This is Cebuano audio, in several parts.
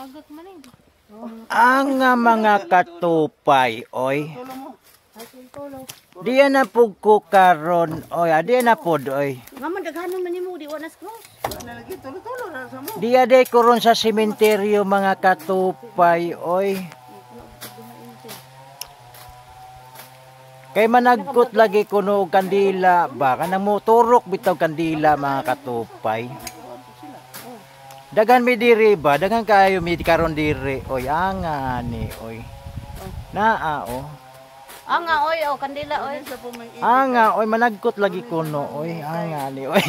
Lagak man eh. Ang nga mga katupay, oy. Diya na pud ko karon, oy. Ah, diya na pod, oy. Nga man daghanon man nimo di wa na cross. Lagi tulo-tulo na sa mo. Diya day ko ron sa sementeryo mga katupay, oy. Kay managkot lagi kuno og kandila ba kanang motorok bitaw kandila mga katupay. Daghan mi diri ba? Daghan kaayo mi karon diri. Oy, anga ni oy. Naa oh. Anga oy, oh kandila oy. Anga oy managkot lagi kuno oy. Anga ni oy.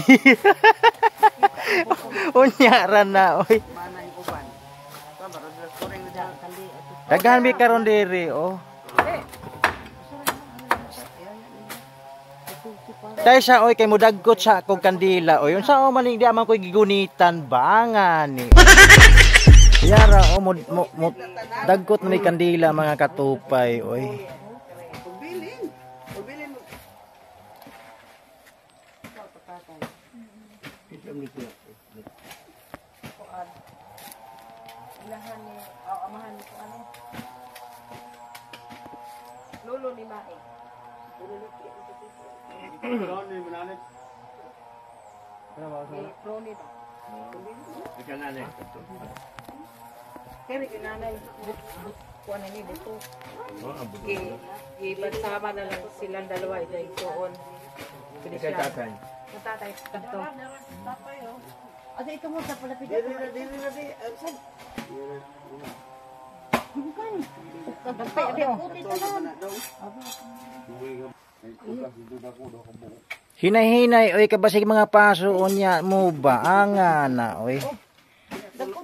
Unya ra na oy. Mana yung uban. Tama ra sila kuring na. Daghan mi karon diri oh. Dahil sa oy kay mudagkot sa akong kandila oy. Unsa o man di man koy gigunitan ba nga ni. Yara o mo, mo, mo dagkot na ni kandila mga katupay oy. Pagbilin. Pagbilin mo. Ilahan ni, oh, amahan ni ko ano. Lolo ni Mae. Ni Proni ba? Kaya kinanay, kuan na ni buto. Gibansama na lang silang dalawa dahil suon. Kay tatay. Tatay, kanto. Asa ito mo sa palapit. Dili na dili na di. Saan? Dagpay dagkuti tanan. Hinay-hinay oy kabasig mga paso unya mo ba anga na oy.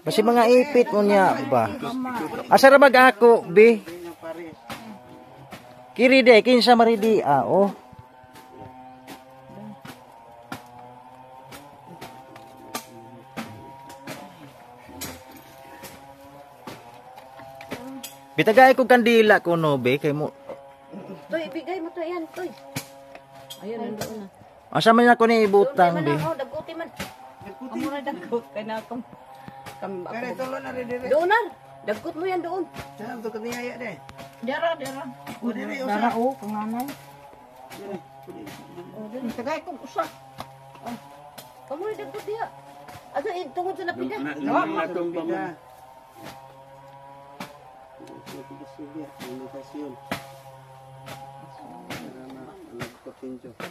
Basi mga ipit unya ba. Asa ra mag ako bi? Kiri de kinsa maridi ah oh. Bitagay ko kandila kuno be kay mo. Toy, ibigay mo to yan, toy. Ayun, nandoon na. Asa man ako ni ibutang Man be? oh, dagkuti man. Amo na dagkot kay na akong kam Kaya ako. tulo na rin dili. Doon na. Dagkot mo yan doon. Saan to kaniyaya de? Dara, dara. O dili usa. Dara o, kung nanay. Tagay kong usa. Kamo na dagkot diha. Asa eh, tungod sa lapida. Pida.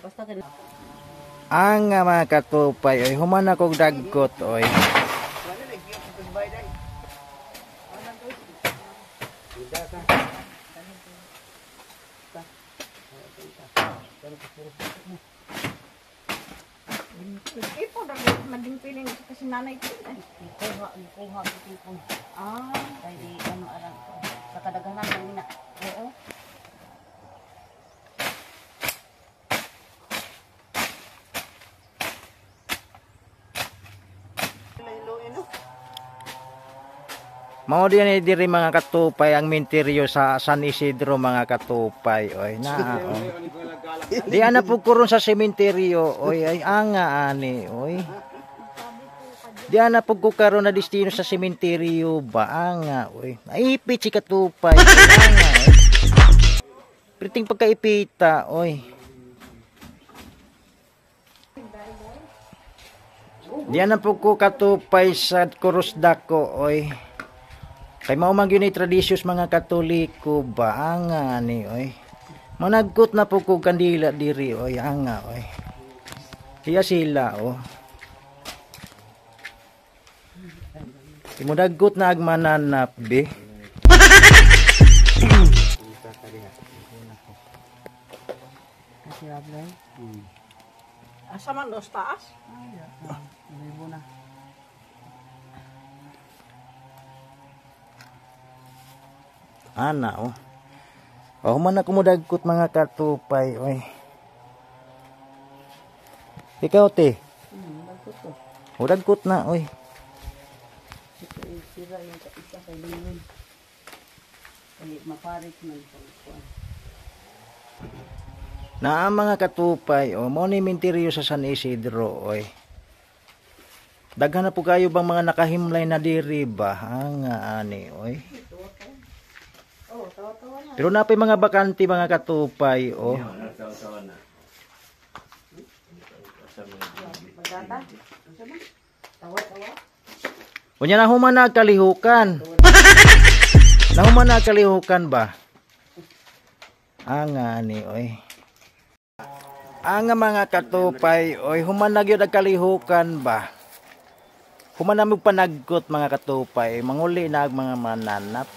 Basta ka Ang nga mga katupay oy human ako dagkot oy. Ipo na mading piling kasi nanay ko. Ikuha, ikuha, ikuha. Ah, kay di ano arang sa kadaghanan ng ina. Oo. Mao din ni diri mga katupay ang minteryo sa San Isidro mga katupay oy na oh. Di ana po kuron sa sementeryo oy ay anga ani oy. Di ana po ko karon na destino sa sementeryo ba anga oy. Naipit si katupay anga oy. Priting pagkaipita oy. Di ana po ko katupay sa Krus Dako oy. Kay mao man gyud ni tradisyos mga Katoliko ba anga ni oy. Managkot na po ko kandila diri oy anga oy. Siya sila oh. Imudagkot na ag mananap be. Asa man dos taas? Ana oh. Oh man ako mudagkot mga katupay oy. Ikaw te. Mudagkot na oy. Sira yung isa kay Lingwin. Kay maparit man pag kuan. Naa mga katupay o mo ni minteryo sa San Isidro oy. Daghan na po kayo bang mga nakahimlay na diri ba? Anga ani oy. Pero napay mga bakante mga katupay oh. Unya na human na kalihukan. Nahuman na kalihukan ba? Anga ani oy. Anga mga katupay oy, human na gyud ang kalihukan ba? Human na mo panagkot mga katupay, manguli na ang mga mananap.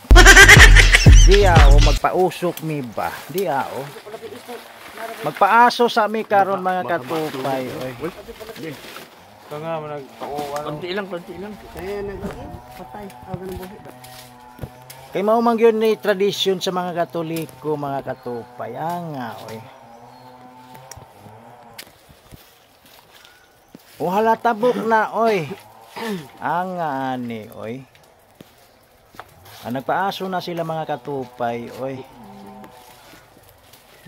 Di ao magpausok mi ba? Di ao. Magpaaso sa mi karon mga katupay oy. Konti lang, konti lang. Kaya nagpatay. Aga ng buhi ba? Kay mao man gyud ni tradisyon sa mga Katoliko mga katupay. Anga oy. O hala tabok na oy. Anga ani oy. Ah, nagpaaso na sila mga katupay oy.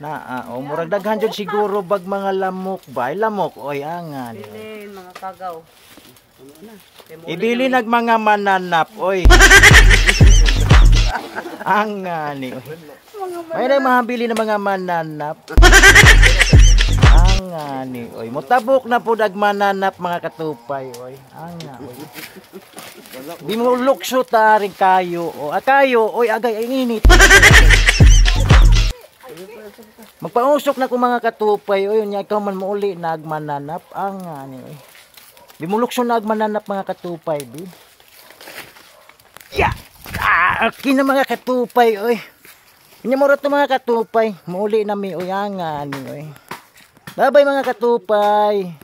Naa o murag daghan jud siguro bag mga lamok ba? Ay, lamok oy anga ni. Oy. Bilin, mga kagaw. Ibili nag mga mananap oy. Anga ni oy. May na mahabili ng mga mananap. Anga ni oy. Motabok na pud ag mananap mga katupay oy. Anga oy. Di mo lukso ta rin kayo o. Ah, kayo oy agay ay init. Magpausok na ko mga katupay oy unya ikaw man mouli na ag mananap. Anga ni oy. Di mo lukso na ag mananap mga katupay bi. Ya! Ah, akin na mga katupay oy. Unya mo ra to mga katupay. Muuli na mi oy anga ni oy. Bye bye mga katupay.